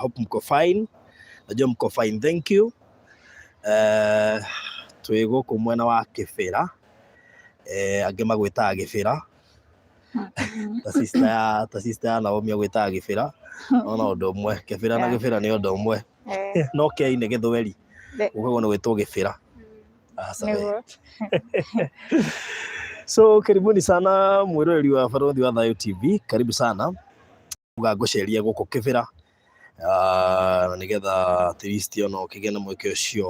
Hope mko fine. Najua mko fine, thank you. Twĩ gũkũ mwena wa Kĩbĩra, angĩ magwĩtaga Gĩbĩra, ta sister ya Naomi agwĩtaga Gĩbĩra, no no ũndũ ũmwe, Kĩbĩra na Gĩbĩra nĩ ũndũ ũmwe. No K nĩ Gĩthweri, gũkagwo nĩ gwĩtwo Gĩbĩra. Aca we. Nĩguo. So karibuni sana mwĩroreri wa Barũthi wa Thayũ TV, karibu sana. Uga ngũcerie gũkũ Kĩbĩra, na nĩgetha at least ona ũkĩgĩe na mweke ũcio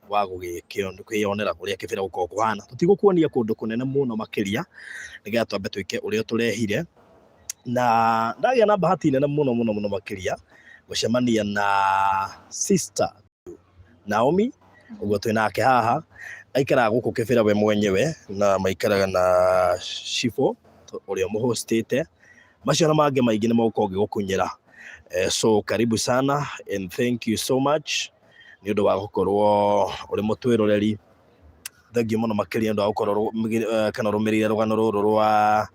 wa kwĩyonera ũrĩa Kĩbĩra gũkoragwo kũhana. Tũtigũkuonia kũndũ kũnene mũno makĩria, nĩgetha twambe twĩke ũrĩa tũrehire. Na ndagĩa na bahati nene mũno mũno mũno makĩria gũcemania na sister Naomi, ũguo twĩ nake haha, aikaraga gũkũ Kĩbĩra we mwenyewe na maikaraga na Shifo ũrĩa ũmũhostĩte. Macio na mangĩ maingĩ nĩ megũkorwo ngĩgũkunyĩra. So karibu sana and thank you so much nĩ ũndũ wa gũkorwo ũrĩ mũtwĩroreri. Thengiũ mũno makĩria nĩ ũndũ wa gũkorwo kana ũrũmĩrĩire rũgano rũrũ rwa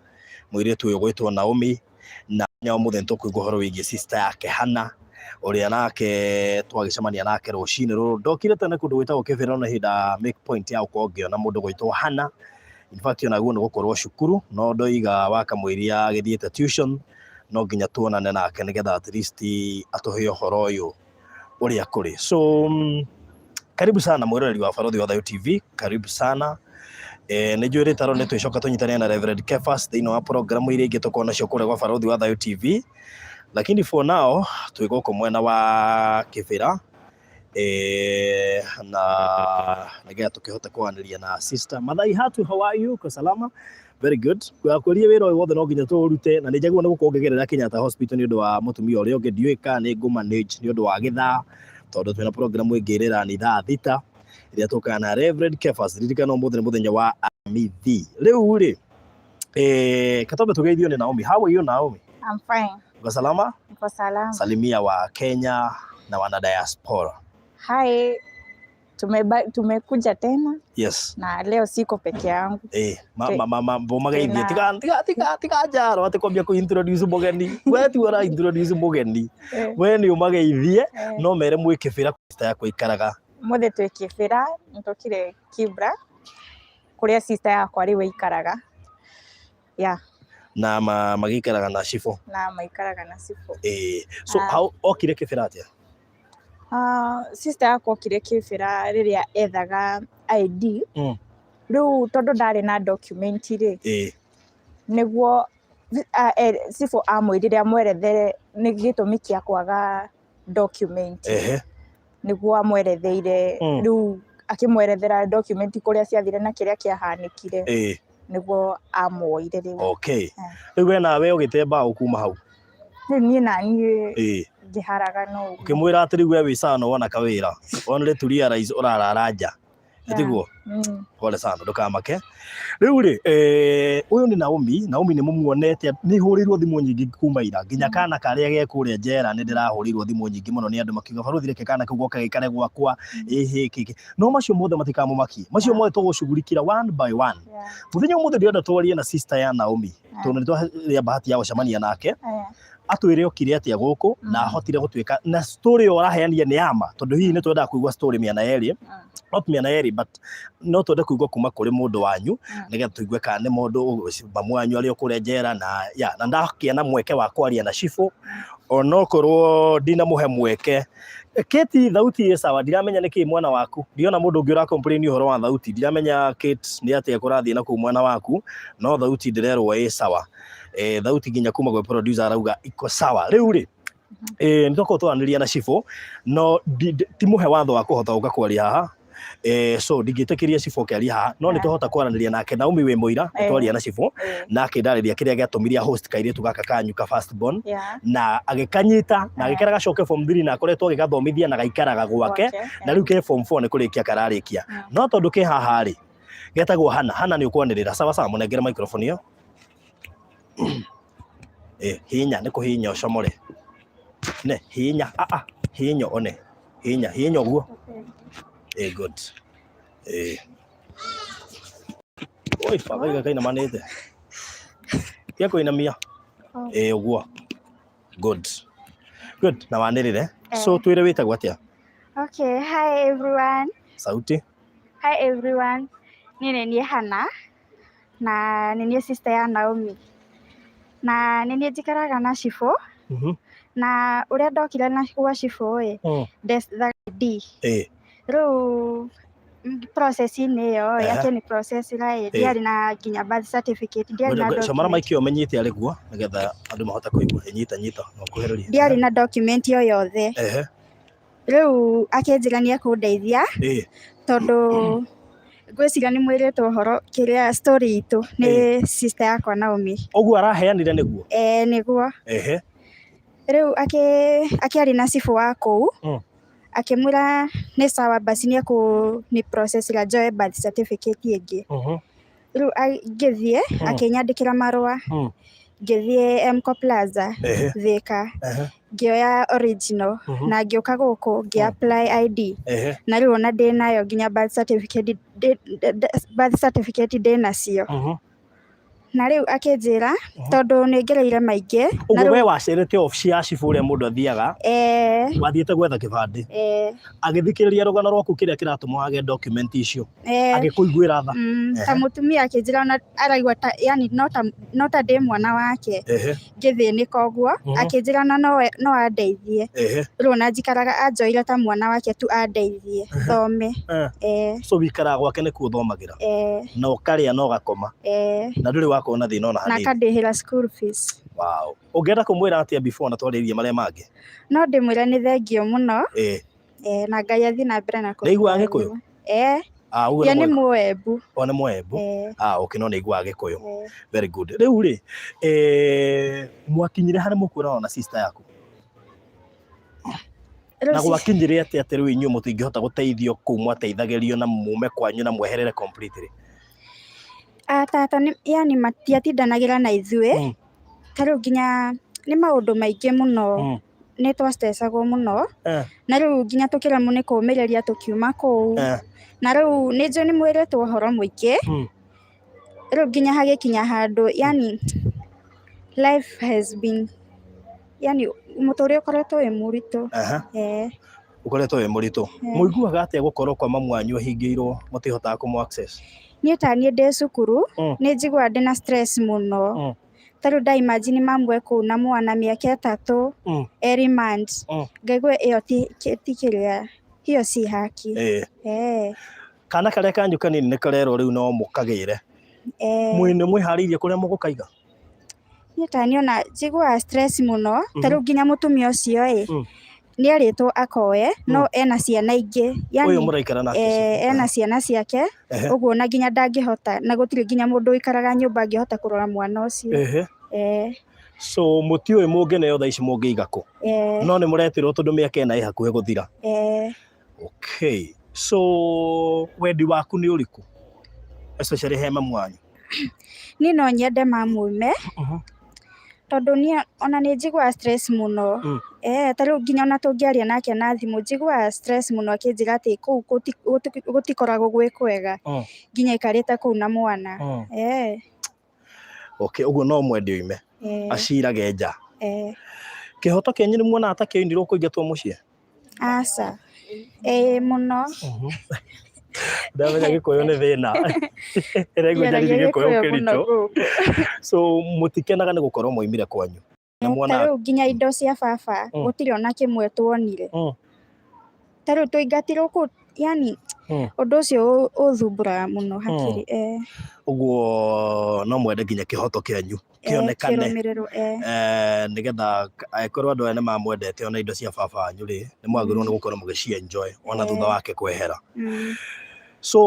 mũirĩtu ũyũ ũgwĩtwo Naomi, na mũthenya wa ũmũthĩ nĩ tũkũigua ũhoro wĩgiĩ sister yake Hannah, ũrĩa nake twagĩcemania nake rũcinĩ rũrũ. Ndokire tene kũndũ gwĩtagwo Kĩbĩra no hĩndĩ make point ya gũkorwo ngĩona mũndũ gwĩtwo Hannah. In fact onaguo nĩ gũkorwo cukuru, no ndoiga wakamũiria agĩthiĩte tuition, no nginya tuonane nake nĩgetha at least atũhe ũhoro ũyũ ũrĩa kũrĩ. So karibu sana mwĩroreri wa Barũthi wa Thayũ TV, karibu sana. Nĩ njũĩ rĩtaro nĩ twĩcoka tũnyitane na Reverend Kefas thĩinĩ wa programu iria ingĩ tũkoragwo nacio kũrĩa gwa Barũthi wa Thayũ TV. Lakini for now twĩ gũkũ mwena wa Kĩbĩra, na nĩgetha tũkĩhote kwaranĩria na sister Mathai Hatu. How are you? Uko salama? Very good. Ngwakũria wĩra ũyũ wothe no nginya tũũrute, na nĩ njagĩrĩirwo nĩ gũkorwo ngĩgerera Kenyatta Hospital nĩ ũndũ wa mũtumia ũrĩa ũngĩ. Ndiũĩ kana nĩ ngũ manage nĩ ũndũ wa gĩthaa, tondũ twĩna program ĩngĩ ĩrĩrani thaa 6 ĩrĩa tũkaga na Reverend Kefas. Ririkana ũmũthĩ nĩ mũthenya wa Aramithi. Rĩu rĩ, katombe tũgeithio nĩ Naomi. How are you, Naomi? I'm fine. Uko salama? Niko salama. Salimia wa Kenya na wana diaspora. Hi. Tumekuja tena na leo siko peke yangu. Ma ma ma ma bo mageithie. Tiga tiga tiga tiga njaro atĩ kwambia kũ introduce mũgeni. We ti ũra introduce mũgeni. We nĩ ũmageithie, no mere mwĩ Kĩbĩra sister yakwa ikaraga. Mũthĩ twĩ Kĩbĩra, nĩtũkire Kibra kũrĩa sister yakwa rĩu aikaraga. Yeah. Na magĩikaraga na Shifo. Na maikaraga na Shifo. So how okire Kĩbĩra atĩa? Sister yakwa okire Kĩbĩra rĩrĩa ethaga ID. Rĩu tondũ ndarĩ na document rĩ, nĩguo Shifo amwĩrire amwerethere nĩ gĩtũmi kĩa kwaga document. Nĩguo amweretheire. Rĩu akĩmwerethera document kũrĩa ciathire na kĩrĩa kĩahanĩkire, nĩguo amuoire rĩu. Rĩu we nawe ũgĩte mbaũ kuma hau. Rĩu niĩ na niĩ ngĩharaga no ũguo. Ũkĩmwĩra atĩ rĩu we wĩ sawa na wona kawĩra. Only to realize ũrarara nja. Tiguo? Mm. Pole sana, ndũkamake. Rĩu rĩ, ũyũ nĩ Naomi. Naomi nĩ mũmuonete, nĩ hũrĩirwo thimũ nyingĩ kuma ira. Nginya kana karĩa ge kũrĩa njera nĩ ndĩrahũrĩirwo thimũ nyingĩ mũno nĩ andũ makiuga, "Barũthi, reke kana kau goke gaikare gwakwa." Ĩhĩ kĩkĩ. No macio mothe matikamũmakie. Macio mothe tũgũcugurikĩra one by one. Mũthenya ũmũthĩ ndĩrenda twarie na sister ya Naomi. Tondũ nĩ twagĩa bahati ya gũcemania nake. Atwĩre okire atĩa gũkũ na ahotire gũtuĩka na story ĩyo ũraheanire nĩ yama, tondũ hihi nĩ twendaga kũigua story mĩena yerĩ, not mĩena yerĩ, but no twende kũigua kuma kũrĩ mũndũ wanyu, nĩgetha tũigue kana nĩ mũndũ mamu wanyu arĩ o kũrĩa njera. Na ya na ndakĩa na mweke wa kwaria na Shifo, onokorwo ndinamũhe mweke. Kate, thauti ĩ sawa, ndiramenya nĩkĩ mwena waku. Ndiona mũndũ ũngĩ ũra complain ũhoro wa thauti. Ndiramenya, Kate, nĩ atĩa kũrathiĩ na kũu mwena waku, no thauti ndĩrerwo ĩ sawa. Thauti nginya kuma gwĩ producer arauga iko sawa. Rĩu rĩ, nĩ twakorwo twaranĩria na Shifo, no ti mũhe watho wa kũhota gũka kwaria haha. So ndingĩtĩkĩria Shifo kĩaria haha, no nĩ twahota kwaranĩria nake. Naomi wĩ mũira, nĩ twaria na Shifo na akĩndarĩria kĩrĩa gĩatũmire host kairĩtu gaka kanyu ka first born, na agĩkanyita na agĩkera gacoke form 3, na akoretwo agĩgathomithia na gaikaraga gwake, na rĩu ke form 4 nĩ kũrĩkia kararĩkia. No tondũ ke haha rĩ, getagwo Hana. Hana, nĩ ũkwanĩrĩra. Sawa sawa, mũnengere microphone ĩyo. Hinya nĩ kũhihinya ũcomore. Ne hihinya, ah ah, hihinya one, hihinya, hihinya ũguo. Good. Oi, baba iga kainamanĩte. Tiga kũinamia. Ũguo. Good. Good, na wanĩrĩre. So twĩre wĩtagwo atĩa? Okay, hi everyone. Sauti. Hi everyone. Niĩ nĩ niĩ Hannah na nĩ niĩ sister ya Naomi. Na nĩ niĩ njikaraga na cibũ na ũrĩa ndokire na gwa cibũ ĩ ndethaga ID. Rĩu process-inĩ ĩyo ĩ akĩni process ra ĩ ndiarĩ na nginya birth certificate, ndiarĩ na Comora document. maiki ũmenyite arĩ guo nĩgetha andũ mahote kũigua. Nyita nyita na ũkuhĩrĩrie. Ndiarĩ na document o yothe. Rĩu akĩnjĩra nĩ ekũndeithia tondũ ngwĩciria nĩ mwĩrĩtwo ũhoro kĩrĩa story itũ nĩ sister yakwa Naomi. Ũguo araheanire nĩguo? Nĩguo. Rĩu akĩaria na cibũ wa kũu akĩmwĩra nĩ sawa basi nĩ ekũni process ra njoe birth certificate ĩngĩ. Rĩu ngĩthiĩ akĩnyandĩkĩra marũa ngĩthiĩ Mco Plaza Thika ngĩoya original na ngĩũka gũkũ ngĩ apply ID na rĩu ona ndĩnayo nginya birth certificate birth certificate ndĩnacio. Na rĩu akĩnjĩra tondũ nĩ ngereire maingĩ na Ũguo we rĩu wacerete obici ya cibũ ũrĩa mũndũ athiaga wathiĩte gwetha kĩbandĩ agĩthikĩrĩria rũgano rwaku kĩrĩa kĩratũma wage document icio agĩkũiguĩra tha. Ta mũtumia akĩnjĩra ona araigua ta yani no ta ndĩ mwana wake ngĩthĩnĩka ũguo akĩnjĩra ona no andeithie. Rĩu ona njikaraga anjoire ta mwana wake tu andeithie thome. So wikaraga gwake nĩkuo ũthomagĩra na ũkarĩa na ũgakoma na ndũrĩ wakorwo na thĩna ona Na hanini. akandĩhĩra school fees. Wow. Ũngĩenda kũmwĩra atĩa before na twarĩrie marĩa mangĩ? No ndĩmwĩre nĩ thengio mũno na Ngai athiĩ na mbere na Nĩ aiguaga Gĩkũyũ? kũmũrathima. Ũguo Ye nĩ nĩ mwega. Mũembu. O nĩ Mũembu. Okay, no nĩ aiguaga Gĩkũyũ. Very good. Rĩu rĩ, mwakinyire harĩ mũkwĩrana na sister yaku? Na gwakinyire atĩa atĩ rĩu inyuĩ mũtingĩhota gũteithio kũu mwateithagĩrio na mume kwanyu na mweherere completely? Tata yani matiatindanagĩra na ithuĩ ta rĩu nginya nĩ maũndũ maingĩ mũno nĩ twastecagwo mũno na rĩu nginya tũkĩremwo nĩ kũũmĩrĩria tũkiuma kũu na rĩu nĩ njũĩ nĩ mwĩrĩtwo ũhoro mũingĩ rĩu nginya hagĩkinya handũ yani life has been yani mũtũrĩre ũkoretwo wĩ mũritũ. Ũkoretwo wĩ mũritũ. Mũiguaga atĩa gũkorwo kwa mamu wanyu ahingĩirwo mũtihotaga kũmũ access? Niĩ ta niĩ ndĩ cukuru nĩ njiguaga ndĩna stress mũno ta rĩu nda imagine mamu e kũu na mwana mĩaka 3 e remand ngaigua ĩyo ti kĩrĩa hiyo si haki. Kana karĩa kanyu kanini nĩ karerwo rĩu no mũkagĩre. Mwĩ nĩ mwĩharĩirie kũrĩa mũgũkaiga? Niĩ ta niĩ ona njiguaga stress mũno ta rĩu nginya mũtumia ũcio ĩ nĩ erĩtwo akoe no ena ciana ingĩ Ũyũ mũraikara nake ũcio. Ena ciana ciake ũguo na nginya ndangĩhota na gũtirĩ nginya mũndũ ũikaraga nyũmba angĩhota kũrora mwana ũcio. So mũtiũĩ mũngĩneo thaa ici mũngĩiga kũ? No nĩ mũretirwo tondũ mĩaka ĩna ĩ hakuhĩ gũthira. Okay. So wendi waku nĩ ũrĩkũ? Especially he mamu wanyu. Niĩ no nyende mamume tondũ niĩ ona nĩ njiguaga stress mũno. Ta rĩu nginya ona tũngĩaria nake na thimũ njiguaga stress mũno akĩnjĩra atĩ kũu gũtikoragwo gwĩ kwega nginya aikarĩte kũu na mwana. Okay, ũguo no mwende oime acirage nja. Kĩhoto kĩanyu nĩ muonaga ta kĩoinirwo kũingatwo mũciĩ? Aca. Mũno. Ndamenya Gĩkũyũ nĩ thĩna. Ĩraigua njarĩrie Gĩkũyũ kĩritũ. So mũtikenaga nĩ gũkorwo mwaimire kwanyu. Na Ta rĩu nginya indo cia baba gũtirĩ ona kĩmwe tuonire. Ta rĩu tũingatirwo kũu yani ũndũ ũcio ũthumbũraga mũno hakiri. Ũguo no mwende nginya kĩhoto kĩanyu kĩonekane. Kĩrũmĩrĩrwo. Nĩgetha angĩkorwo andũ aya nĩ mamwendete ona indo cia baba wanyu rĩ, nĩ mwagĩrĩirwo nĩ gũkorwo mũgĩci enjoy ona thutha wake kwehera. So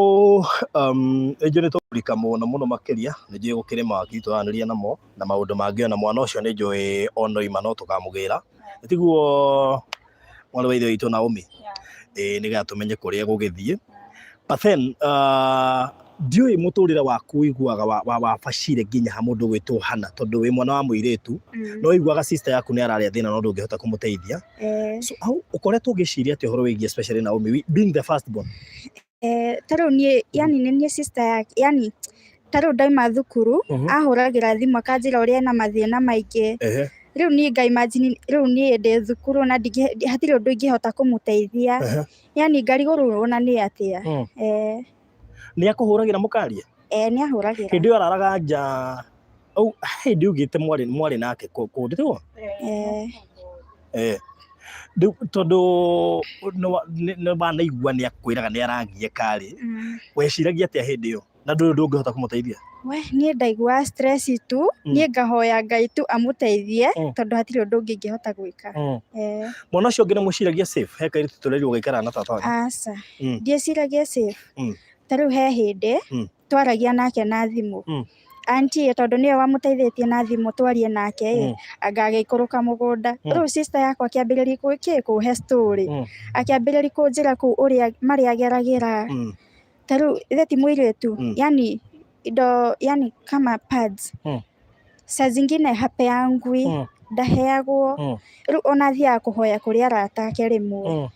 nĩ njũĩ nĩ tũkũrika mũno mũno makĩria, nĩ njũĩ gũkĩrĩ mawakiri tũranĩria namo na maũndũ mangĩ ona mwana ũcio nĩ njũĩ ona oima no tũkamũgĩra. Tiguo mwarĩ wa ithe witũ Naomi? Nĩgetha tũmenye kũrĩa gũgĩthiĩ. But then ndiũĩ mũtũrĩre waku ũiguaga wabacire nginya ha mũndũ ũgwĩtwo Hannah tondũ wĩ mwana wa mũirĩtu no ũiguaga sister yaku nĩ ararĩa thĩna no ndũngĩhota kũmũteithia. So how ũkoretwo ũgĩciria atĩa ũhoro wĩgiĩ especially Naomi being the first born? Ta rĩu niĩ yani nĩ niĩ sister yake yani ta rĩu ndauma thukuru ahũragĩra thimũ akanjĩra ũrĩa ena mathĩna maingĩ. Rĩu niĩ nga imagine rĩu niĩ ndĩ thukuru na hatirĩ ũndũ ingĩhota kũmũteithia. Yani ngarigũrwo ona nĩ atĩa. Nĩ akũhũragĩra mũkaria? Nĩ ahũragĩra. Hĩndĩ ĩyo araraga nja. Au hĩndĩ ugĩte mwarĩ nake kũndĩ tiguo? Rĩu tondũ nĩ wanaigua nĩ akwĩraga nĩ aragiĩka rĩ, weciragia atĩa hĩndĩ ĩyo? Na ndũrĩ ũndũ ũngĩhota kũmũteithia? We niĩ ndaiguaga stress tu, niĩ ngahoya Ngai tu amũteithie, tondũ hatirĩ ũndũ ũngĩ ingĩhota gwĩka. Mwana ũcio ũngĩ nĩ mũciragia safe? He kairĩtu tũrerirwo gaikaraga na tata wanyu? Aca. Ndiĩciragia safe. Ta rĩu he hĩndĩ twaragia nake na thimũ. Auntie tondũ nĩwe wamũteithĩtie na thimũ twarie nake ĩ, anga agĩikũrũka mũgũnda. Rĩu sister yakwa akĩambĩrĩria kũhe story. Akĩambĩrĩria kũnjĩra kũu ũrĩa marĩa ageragĩra. Ta rĩu ithe ti mũirĩtu, yani indo yani kama pads. Saa zingine hapeangwi, ndaheagwo. Rĩu ona athiaga kũhoya kũrĩ arata ake rĩmwe.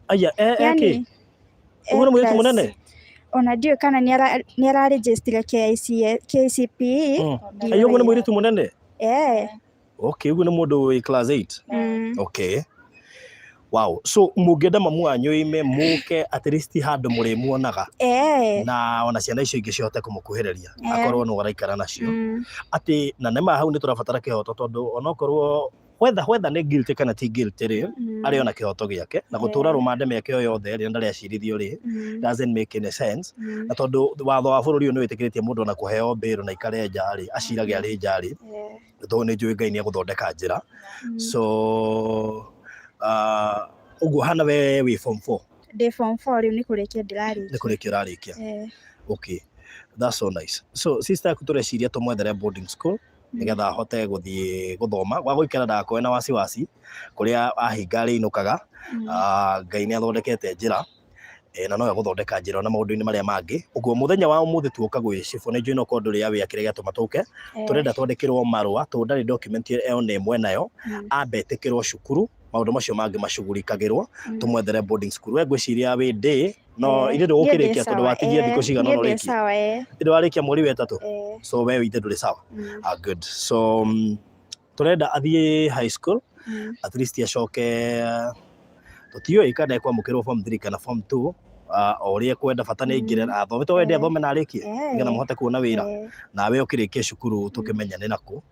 Aya, Yani, ũguo nĩ mũirĩtu mũnene? Ona ndiũĩ kana nĩ ararĩnjĩstire KCPE. Aya, ũguo nĩ mũirĩtu mũnene? Okay, ũguo nĩ mũndũ wĩ class 8. Okay. Wow. So mũngĩenda mamu wanyu oime mũke at least handũ mũrĩmuonaga. Na ona ciana icio ingĩ cihote kũmũkuhĩrĩria. Akorwo no araikara nacio. Atĩ na nĩma hau nĩ tũrabatara kĩhoto tondũ onokorwo whether nĩ guilty kana ti guilty rĩ, arĩ ona kĩhoto gĩake na gũtũra rũmande mĩaka ĩyo yothe rĩ, na ndarĩ acirithio rĩ, doesn't make any sense. Na tondũ watho wa bũrũri ũyũ nĩ wĩtĩkĩrĩtie mũndũ ona kũheo bail na aikare nja rĩ, acirage arĩ nja rĩ, tondũ nĩ njũĩ Ngai nĩ egũthondeka njĩra. So ũguo hana we wĩ form 4? Ndĩ form 4 rĩu, nĩ kũrĩkia ndĩrarĩkia. Nĩ kũrĩkia ũrarĩkia. Okay, that's so nice. So sister yaku tũreciria tũmwethere boarding school nĩgetha ahote gũthiĩ gũthoma gwa gũikara ndagakorwe na wasiwasi kũrĩa ahinga arĩinũkaga. Ngai nĩ athondekete njĩra, na no egũthondeka njĩra ona maũndũ-inĩ marĩa mangĩ. Ũguo mũthenya wa ũmũthĩ tuoka gwĩ cibũ, nĩ njũĩ no korwo ndũrĩ aware kĩrĩa gĩatũma tũke. Tũrenda twandĩkĩrwo marũa tondũ ndarĩ document ona ĩmwe nayo, ambe etĩkĩrwo cukuru, maũndũ macio mangĩ macugurikagĩrwo, tũmwethere boarding school. We ngwĩciria wĩ day no ithe ndũgũkĩrĩkia tondũ watigia thikũ cigana ũna ũrĩkie? Ithe warĩkia mweri wa 3? So we ithe ndũrĩ sawa. Ah, good. So tũrenda athiĩ high school, at least acoke, tũtiũĩ kana ekwamũkĩrwo form 3 kana form 2, o ũrĩa ekwenda, bata nĩ aingĩre athome, to wende athome na arĩkie nĩgetha mũhote kuona wĩra, nawe ũkĩrĩkie cukuru tũkĩmenyane nakũ,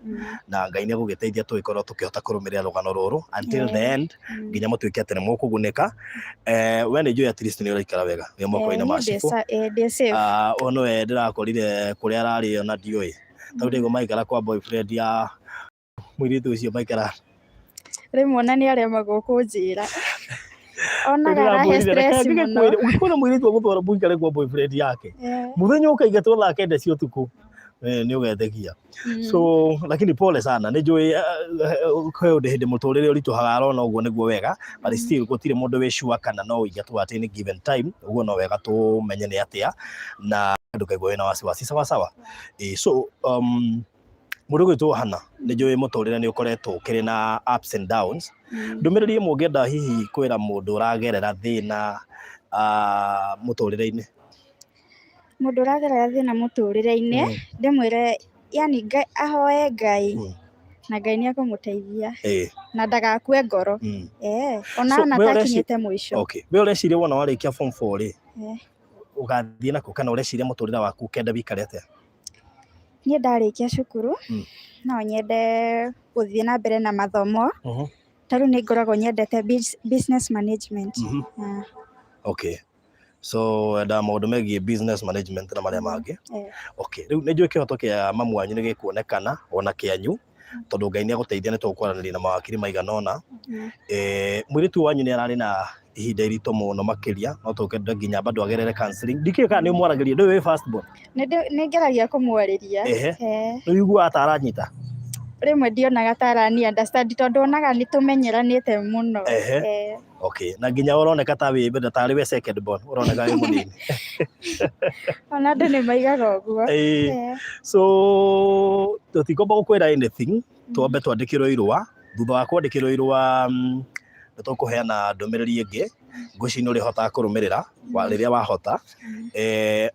na Ngai nĩ egũgĩteithia tũgĩkorwo tũkĩhota kũrũmĩrĩra rũgano rũrũ until the end nginya mũtuĩke atĩ nĩ mũkũgunĩka. We nĩ njũĩ at least nĩ ũraikara wega wĩ moko-inĩ ma cibũ. Ũyũ nĩwe ndĩrakorire kũrĩa ararĩ ona ndiũĩ, tondũ ndĩguo maikara kwa boyfriend ya mũirĩtu ũcio maikara. Rĩmwe ona nĩ aremagwo kũnjĩra, onaga arahe stress mũno. Ũngĩkona mũirĩtu agũtwara mũikare kwa boyfriend yake mũthenya ũkaingatwo thaa 9 cia ũtukũ, nĩ ũgetekia. So lakini pole sana, nĩ njũĩ kwĩ ũndũ hĩndĩ mũtũrĩre ũritũhaga, arona ũguo nĩguo wega, but still gũtirĩ mũndũ wĩ sure kana no ũingatwo at any given time. Ũguo no wega tũmenye nĩ atĩa na ndũkaigua wĩna wasiwasi. Sawa sawa. So mũndũ ũgwĩtwo Hana, nĩ njũĩ mũtũrĩre nĩ ũkoretwo ũkĩrĩ na ups and downs. Ndũmĩrĩri ĩmwe ũngĩenda hihi kwĩra mũndũ ũragerera thĩna mũtũrĩre-inĩ? Mũndũ ũragerera thĩna mũtũrĩre-inĩ, ndĩmwĩre yani ahoe Ngai, na Ngai nĩ ekũmũteithia, na ndagakue ngoro, ona So, ona we takinyĩte mũico. Okay, we ũreciria wona warĩkia form 4 rĩ, ũgathiĩ nakũ, kana ũreciria mũtũrĩre waku ũkenda wĩikare atĩa? Niĩ ndarĩkia cukuru, no nyende gũthiĩ na mbere na mathomo. Ta rĩu nĩ ngoragwo nyendete business management. Okay, so wendaga maũndũ megiĩ business management na marĩa mangĩ. Okay, rĩu nĩ njũĩ kĩhoto kĩa mamu wanyu nĩ gĩkuonekana ona kĩanyu, tondũ Ngai nĩ egũteithia, nĩ tũkwaranĩria na mawakiri maigana ũna. Mũirĩtu wanyu nĩ ararĩ na ihinda iritũ mũno makĩria, no tũkenda nginya bado agerere counseling. Ndikĩũĩ kana nĩ ũmwaragĩria, ndũĩ wĩ first born? Nĩ ngeragia kũmwarĩria. Nĩ ũiguaga ta aranyita? Rĩmwe ndionaga ta arani understand, tondũ onaga nĩ tũmenyeranĩte mũno. Okay, na nginya ũroneka ta wĩ tarĩ we second born, ũroneka wĩ mũnini. Ona andũ nĩ maigaga ũguo. So tũtikwamba gũkwĩra anything, twambe twandĩkĩrwo irũa. Thutha wa kwandĩkĩrwo irũa, nĩ tũkũheana ndũmĩrĩri ĩngĩ, ngwĩciria nĩ ũrĩhotaga kũrũmĩrĩra rĩrĩa wahota.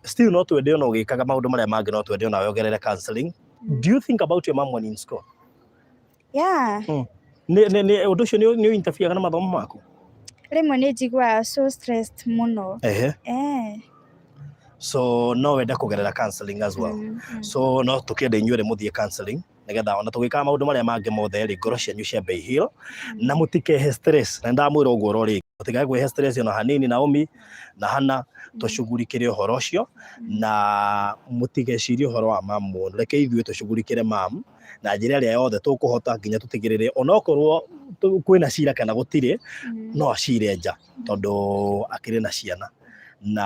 Still no twende ona ũgĩkaga maũndũ marĩa mangĩ, no twende onawe ũgerere counseling. Do you think about your mom when in school? Yeah. Nĩ ũndũ ũcio nĩ interfere na mathomo maku? Rĩmwe nĩ njiguaga so stressed mũno. So no wende kũgerera counseling as well? So no tũkĩenda inyuĩ mũthiĩ counseling, nĩgetha ona tũgĩkaga maũndũ marĩa mangĩ mothe rĩ, ngoro cianyu ciambe heal na mũtikehe stress. Na ndamwĩra ũguo oro rĩngĩ, mũtikae kwĩhe stress ona hanini. Naomi na Hana, tũcugurikĩre ũhoro ũcio na mũtigecirie ũhoro wa mamu mũno. Reke ithuĩ tũcugurikĩre mamu na njĩra ĩrĩa yothe tũkũhota, nginya tũtigĩrĩre onokorwo kwĩna cira kana gũtirĩ, no acire nja, tondũ akĩrĩ na ciana na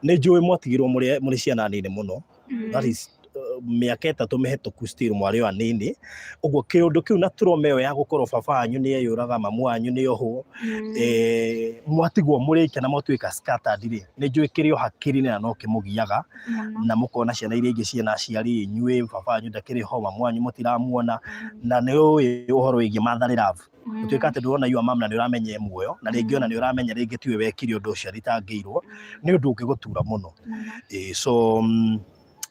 nĩ njũĩ mwatigirwo mũrĩ ciana nini mũno. That is mĩaka 3 mĩhetũku, still mwarĩ o anini ũguo. Kĩũndũ kĩu na trauma ĩyo ya gũkorwo baba wanyu nĩ eyũraga, mamu wanyu nĩ ohwo, mwatigwo mũrĩ na mwatuĩka scattered rĩ, nĩ njũĩ kĩrĩ o hakiri-inĩ na no kĩmũgiaga, na mũkona ciana iria ingĩ ciĩna aciari, inyuĩ baba wanyu ndakĩrĩ ho, mamu wanyu mũtiramuona, na nĩ ũĩ ũhoro wĩgiĩ motherly love. Gũtuĩka atĩ ndũrona your mum na nĩ ũramenya e muoyo, na rĩngĩ ona nĩ ũramenya rĩngĩ tiwe wekire ũndũ ũcio athitangĩirwo, nĩ ũndũ ũngĩgũtura mũno. So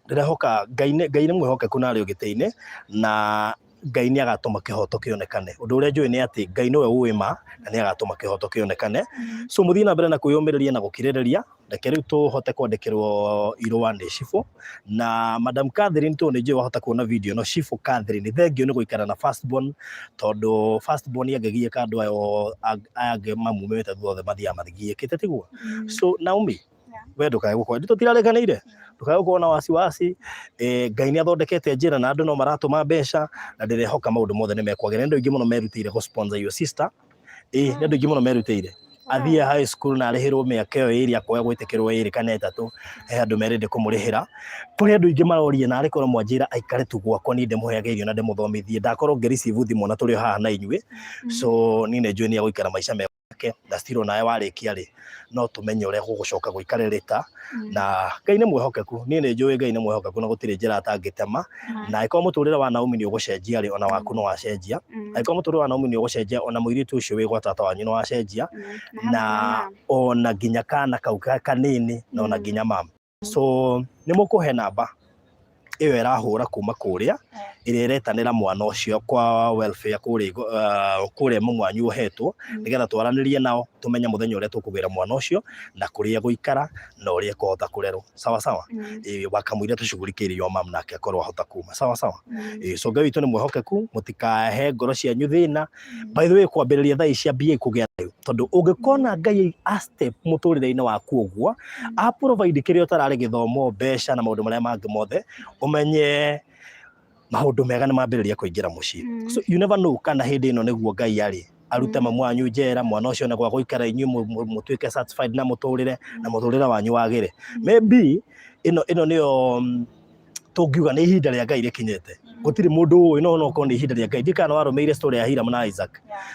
ndĩrehoka Ngai nĩ mwĩhokeku na arĩ ũgĩtĩ-inĩ, na Ngai nĩ agatũma kĩhoto kĩonekane. Ũndũ ũrĩa njũĩ nĩ atĩ Ngai nĩwe ũĩ ma na nĩ agatũma kĩhoto kĩonekane. So mũthiĩ na mbere na kwĩyũmĩrĩria na gũkirĩrĩria. Reke rĩu tũhote kwandĩkĩrwo irũa nĩ cibũ na Madam Catherine, tondũ nĩ njũĩ wahota kuona video no cibũ Catherine, thengio nĩ gũikara na first born, tondũ first born angĩgiĩka, andũ aya angĩ mamumĩte thutha othe mathiaga mathigiĩkĩte, tiguo? So Naomi, we ndũkae gũkorwo tũtirarĩkanĩire, ndũkae gũkorwo na wasiwasi. Ngai nĩ athondekete njĩra na andũ no maratũma mbeca, na ndĩrehoka maũndũ mothe nĩ mekwagĩra. Nĩ andũ aingĩ mũno merutĩire gũ sponsor your sister. Nĩ andũ aingĩ mũno merutĩire athiĩ high school na arĩhĩrwo mĩaka ĩyo ĩrĩ akoya gwĩtĩkĩrwo 2 kana 3. He andũ merĩndĩ kũmũrĩhĩra. Kũrĩ andũ aingĩ maroria na arĩ korwo mwanjĩra aikare tu gwakwa, niĩ ndĩmũheage irio na ndĩmũthomithie, ndakorwo ngĩ receive thimũ na tũrĩ o haha na inyuĩ. So niĩ nĩ njũĩ nĩ egũikara maica mega na still nawe warĩkia rĩ, no tũmenye ũrĩa gũgũcoka gũikare rĩta. Na Ngai nĩ mwĩhokeku. Niĩ nĩ njũĩ Ngai nĩ mwĩhokeku na gũtirĩ njĩra atangĩtema. Na angĩkorwo mũtũrĩre wa Naomi nĩ ũgũcenjia rĩ, ona waku no wacenjia. Angĩkorwo mũtũrĩre wa Naomi nĩ ũgũcenjia, ona mũirĩtu ũcio wĩ gwa tata wanyu no wacenjia, na ona nginya kana kau kanini, na ona nginya mam. So nĩ mũkũhe namba ĩyo ĩrahũra kuma kũrĩa, ĩrĩa ĩretanĩra mwana ũcio kwa welfare kũrĩa, kũrĩa mamu wanyu ũhetwo, nĩgetha twaranĩrie nao tũmenye mũthenya ũrĩa tũkũgĩra mwana ũcio na kũrĩa egũikara na ũrĩa ekũhota kũrerwo. Sawa sawa? Wakamũira tũcugurikĩire your mam nake akorwo ahota kuma. Sawa sawa? So Ngai witũ nĩ mwĩhokeku, mũtikahe ngoro cianyu thĩna. By the way, kwambĩrĩria thaa ici ambie kũgĩa thayũ, tondũ ũngĩkona Ngai a step mũtũrĩre-inĩ waku ũguo, a provide kĩrĩa ũtararĩ, gĩthomo, mbeca na maũndũ marĩa mangĩ mothe, ũmenye maũndũ mega nĩ mambĩrĩria kũingĩra mũciĩ. So you never know kana hĩndĩ ĩno nĩguo Ngai arĩ arute mamu wanyu njera, mwana ũcio one gwa gũikara, inyuĩ mũtuĩke satisfied na mũtũrĩre, na mũtũrĩre wanyu wagĩre. Maybe ĩno nĩyo tũngiuga nĩ ihinda rĩa Ngai rĩkinyĩte. Gũtirĩ mũndũ ũĩ, no okorwo nĩ ihinda rĩa Ngai. Ndikana kana warũmĩire story ya Hiram na Isaac,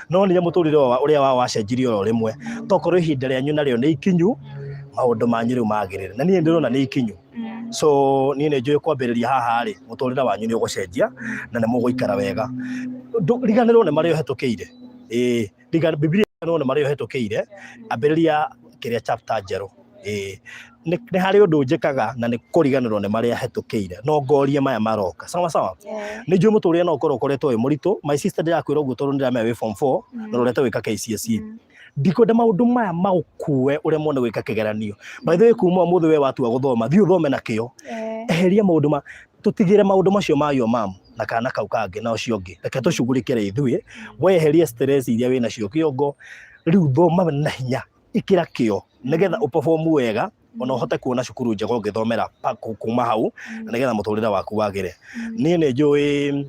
no nĩ mũtũrĩre ũrĩa wao wacenjirie oro rĩmwe. Tokorwo ihinda rĩanyu narĩo nĩ ikinyu, maũndũ manyu rĩu magĩrĩre, na niĩ ndĩrona nĩ ikinyu. So niĩ nĩ njũĩ kwambĩrĩria haha rĩ, mũtũrĩre wanyu nĩ ũgũcenjia na nĩ mũgũikara wega. Riganĩrwo nĩ marĩa ũhetũkĩire. Ĩĩ, Bibilia, riganĩrwo nĩ marĩa ũhetũkĩire, ambĩrĩria kĩrĩa chapter njerũ. Ĩĩ, nĩ harĩ ũndũ njĩkaga na nĩ kũriganĩrwo nĩ marĩa hetũkĩire, no ngorie maya maroka. Sawa sawa? Nĩ njũĩ mũtũrĩre no ũkorwo ũkoretwo wĩ mũritũ. My sister, ndĩrakwĩra ũguo tondũ ndĩramenya wĩ form 4 na ũrorete gwĩka KCSE. Ndikwenda maũndũ maya magũkue ũrĩa mone gwĩka kĩgeranio. By the way, kuma ũmũthĩ we watua gũthoma, thiĩ ũthome na kĩo. Eheria maũndũ ma tũtigĩre maũndũ macio ma your mom na kana kau kangĩ na ũcio ũngĩ. Reke tũcugurĩkĩre ithuĩ. Weherie stress iria wĩ nacio kĩongo. Rĩu thoma na hinya, ĩkĩra kĩo nĩgetha ũperform wega, ona ũhote kuona cukuru njega ũngĩthomera kuma hau, na nĩgetha mũtũrĩre waku wagĩre. Niĩ nĩ njũĩ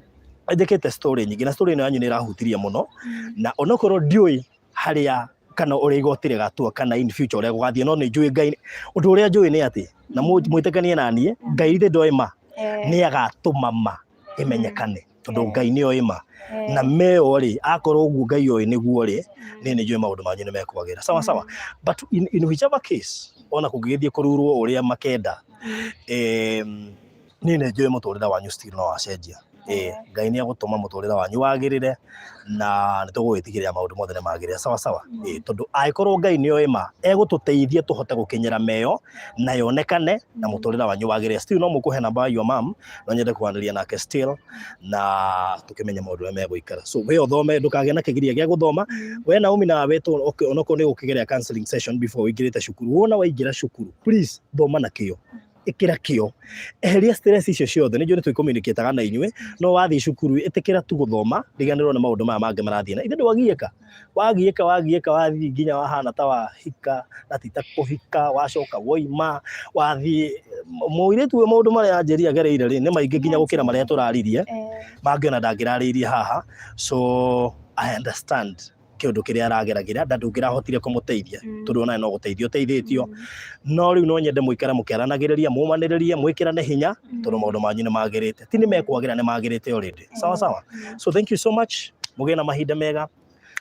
njĩkĩte story nyingĩ, na story ĩno yanyu nĩ ĩrahutirie mũno, na onokorwo ndiũĩ harĩa kana ũrĩa igoti rĩgatua kana in future ũrĩa gũgathiĩ, no nĩ njũĩ Ngai. Ũndũ ũrĩa njũĩ nĩ atĩ, na mwĩtĩkanie na niĩ, Ngai ithe ndoĩ ma, nĩ agatũma ma ĩmenyekane, tondũ Ngai nĩ oĩ ma na meo rĩ, akorwo ũguo Ngai oĩ nĩguo rĩ, niĩ nĩ njũĩ maũndũ manyu nĩ mekwagĩra. Sawa sawa? But in whichever case, ona kũngĩgĩthiĩ kũrurwo ũrĩa makenda, niĩ nĩ njũĩ mũtũrĩre wanyu still no wacenjia. Ĩĩ, Ngai nĩ egũtũma mũtũrĩre wanyu wagĩrĩre na nĩ tũgũgĩtigĩrĩra maũndũ mothe nĩ magĩrĩra sawa sawa. Ĩĩ, tondũ angĩkorwo Ngai nĩ oĩ ma egũtũteithia tũhote gũkinyĩra meyo na yonekane na mũtũrĩre wanyu wagĩrĩre. Still no mũkũhe namba ya your mom, no nyende kwaranĩria nake still na tũkĩmenye maũndũ ũrĩa megũikara. So we ũthome, ndũkagĩe na kĩgiria gĩa gũthoma. We Naomi na wetwo onokorwo nĩ ũkĩgerera counseling session before ũingĩrĩte cukuru, wona waingĩra cukuru please thoma na kĩyo, ĩkĩra kĩyo, eheria stress icio ciothe. Nĩ njũĩ nĩ twĩcommunicataga na inyuĩ, no wathiĩ cukuru ĩtĩkĩra tu gũthoma, riganĩrwo nĩ maũndũ maya mangĩ marathiĩ na ithe. Ndwagiĩka, wagiĩka, wagiĩka, wathiĩ nginya wahana ta wahika na ti ta kũhika, wacoka woima wathiĩ mũirĩtu ũyũ maũndũ marĩa anjĩria agereire rĩ nĩ maingĩ nginya gũkĩra marĩa tũraririe, mangĩ ona ndangĩrarĩirie haha. So I understand kĩũndũ kĩrĩa arageragĩra na ndũngĩrahotire kũmũteithia tondũ onawe no gũteithio ũteithĩtio. No rĩu no nyende mũikare mũkĩaranagĩrĩria, mũmanĩrĩrie, mwĩkĩrane hinya, tondũ maũndũ manyu nĩ magĩrĩte, ti nĩ mekwagĩra, nĩ magĩrĩte already. Sawa sawa. So thank you so much, mũgĩe na mahinda mega.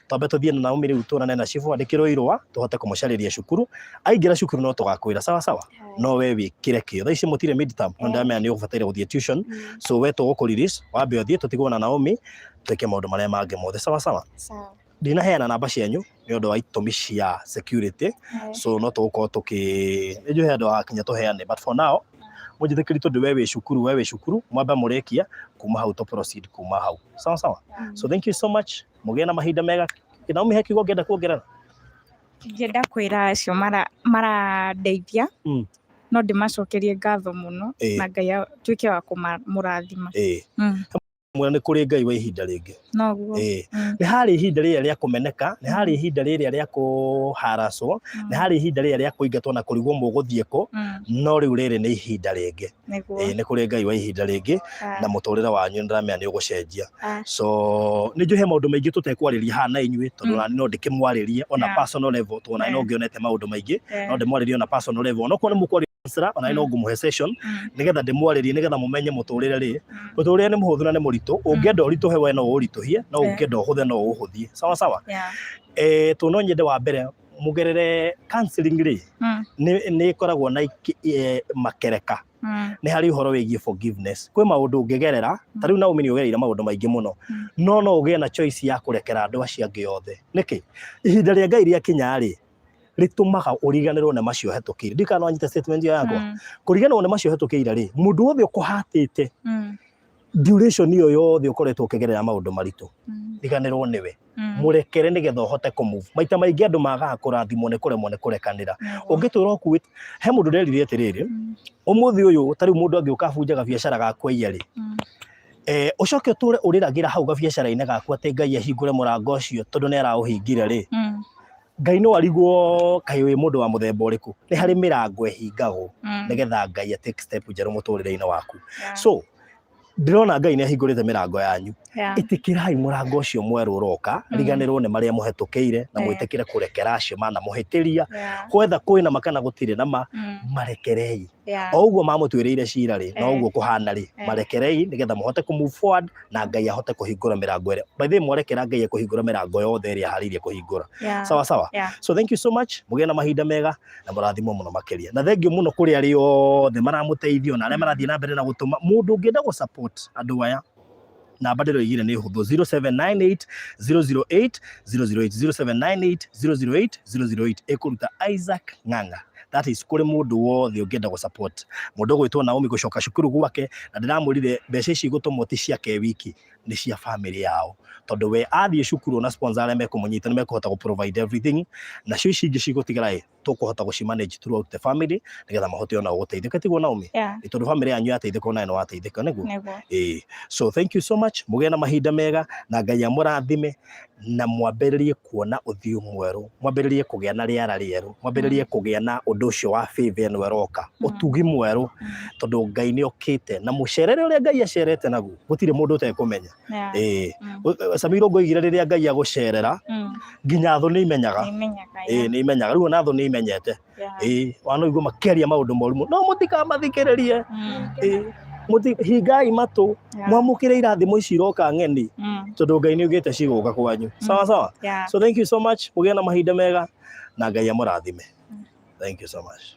Twambe tũthiĩ na Naomi rĩu tũrane na cibũ andĩkĩrwo irũa tũhote kũmũcarĩria cukuru. Aingĩra cukuru no tũgakwĩra sawa sawa. No we wĩkĩre kĩyo. Thaa ici mũtirĩ midterm, no ndĩramenya nĩ ũbataire gũthiĩ tuition, so we tũgũkũ release wambe ũthiĩ, tũtigwo na Naomi twĩke maũndũ marĩa mangĩ mothe sawa sawa. Sawa. Ndinaheana namba cianyu nĩ ũndũ wa itũmi cia security, so no tũgũkorwo tũkĩ nĩ njũĩ handũ hakinya tũheane, but for now mũnjĩtĩkĩri tondũ we wĩ cukuru, we wĩ cukuru, mwambe mũrĩkia kuma hau tũ proceed kuma hau sawa sawa. So thank you so much, mũgĩe na mahinda mega. Naomi, he kiugo ũngĩenda kuongerera? Ingĩenda kwĩra acio marandeithia no ndĩmacokerie ngatho mũno na Ngai atuĩke wa kũmũrathima. Mwĩra nĩ kũrĩ Ngai wa ihinda rĩngĩ. Noguo. Nĩ harĩ ihinda rĩrĩa rĩa kũmeneka, nĩ harĩ ihinda rĩrĩa rĩa kũharacwo, nĩ harĩ ihinda rĩrĩa rĩa kũingatwo na kũrigwo mũgũthiĩ kũ, no rĩu rĩrĩ nĩ ihinda rĩngĩ. Nĩ kũrĩ Ngai wa ihinda rĩngĩ na mũtũrĩre wanyu nĩndĩramenya nĩ ũgũcenjia. So nĩ njũĩ he maũndũ maingĩ tũtekwarĩria haha na inyuĩ, tondũ nani no ndĩkĩmwarĩrie ona personal level, tondũ nani no ngĩonete maũndũ maingĩ, no ndĩmwarĩrie ona personal level, onokorwo nĩ mũkwaria counselor, ona no ngũmũhe session nĩgetha ndĩmwarĩrie, nĩgetha mũmenye mũtũrĩre rĩ, mũtũrĩre nĩ mũhũthũ na nĩ mũritũ. Ũngĩenda ũritũhe we no ũritũhie, no ũngĩenda ũhũthe no ũhũthie sawa sawa. To no nyende wa mbere mũgerere counseling rĩ, nĩ ĩkoragwo na makereka. Nĩ harĩ ũhoro wĩgiĩ forgiveness. Kwĩ maũndũ ũngĩgerera, ta rĩu Naomi nĩ ũgereire maũndũ maingĩ mũno, no no ũgĩe na choice ya kũrekera andũ acio angĩ othe. Nĩkĩ? Ihinda rĩa Ngai rĩakinya rĩ, rĩtũmaga ũriganĩrwo nĩ macio ũhetũkĩire. Ndiũĩ kana no wanyita statement ĩyo yakwa. Kũriganĩrwo nĩ macio ũhetũkĩire rĩ, mũndũ wothe ũkũhatĩte duration ĩyo yothe ũkoretwo ũkĩgerera maũndũ maritũ, riganĩrwo nĩwe, mũrekere nĩgetha ũhote kũ move. Maita maingĩ andũ magaga kũrathimwo nĩ kũremwo nĩ kũrekanĩra. Ũngĩtũra ũkuĩte, he mũndũ nderire atĩrĩrĩ, ũmũthĩ ũyũ ta rĩu mũndũ angĩũka abunje gabiacara gaku aiye rĩ, ũcoke ũtũre ũrĩragĩra hau gabiacara-inĩ gaku atĩ Ngai ahingũre mũrango ũcio tondũ nĩ araũhingire rĩ, Ngai no arigwo kaĩ wĩ mũndũ wa mũthemba ũrĩkũ. Nĩ harĩ mĩrango ĩhingagwo nĩgetha Ngai a take step njerũ mũtũrĩre-inĩ waku. So ndĩrona Ngai nĩ ahingũrĩte mĩrango yanyu. Ĩtĩkĩrai mũrango ũcio mwerũ ũroka, riganĩrwo nĩ marĩa mũhetũkĩire na mwĩtĩkĩre kũrekera acio manamũhĩtĩria. Kwetha kwĩna ma kana gũtirĩ na ma, marekerei. O ũguo mamũtuĩrĩire cira rĩ, no ũguo kũhana rĩ, marekerei nĩgetha mũhote kũ move forward na Ngai ahote kũhingũra mĩrango ĩrĩa. By the way, mwarekera Ngai ekũhingũra mĩrango yothe ĩrĩa aharĩirie kũhingũra. Sawa sawa. So thank you so much, mũgĩe na mahinda mega na mũrathimwo mũno makĩria. Na thank you mũno kũrĩ arĩa othe maramũteithia na arĩa marathiĩ na mbere na gũtũma. Mũndũ ũngĩenda gũ support andũ aya, namba ndĩroigire nĩ hũthũ, 0798 008 008, 0798 008 008, ĩkũruta Isaac Ng'ang'a. That is kũrĩ mũndũ wothe ũngĩenda gũ support mũndũ ũgwĩtwo Naomi gũcoka cukuru gwake. Na ndĩramwĩrire mbeca ici igũtũmwo ti ciake wiki, nĩ cia family yao, tondũ we athiĩ cukuru na sponsor arĩa mekũmũnyita nĩ mekũhota gũ provide everything, nacio ici ingĩ cigũtigara ĩ tũkũhota gũci manage throughout the family nĩgetha mahote ona gũteithĩka. Tiguo Naomi? Yeah. Tondũ family yanyu yateithĩka onawe nĩ wateithĩka, nĩguo? Nĩguo. Ĩĩ. So thank you so much, mũgĩe na mahinda mega na Ngai amũrathime na mwambĩrĩrie kuona ũthiũ mwerũ, mwambĩrĩrie kũgĩa na rĩera rĩerũ, mwambĩrĩrie kũgĩa na ũndũ ũcio wa favor ĩno ĩroka, ũtugi mwerũ, tondũ Ngai nĩ okĩte na mũcerere ũrĩa Ngai acerete naguo gũtirĩ mũndũ ũtekũmenya. Ĩĩ. Samiro ngoigire rĩrĩa Ngai agũcerera nginya thũ nĩ imenyaga. Nĩimenyaga. Ĩĩ, nĩ imenyaga. Rĩu ona thũ nĩ imenyete. Ĩĩ, wanaigua makĩaria maũndũ moru mũno, no mũtikamathikĩrĩrie. Ĩĩ, hingai matũ, mwamũkĩre irathimo ici iroka ng'eni, tondũ Ngai nĩ augĩte cigũka kwanyu. Sawa sawa. So thank you so much, mũgĩe na mahinda mega na Ngai amũrathime. Thank you so much.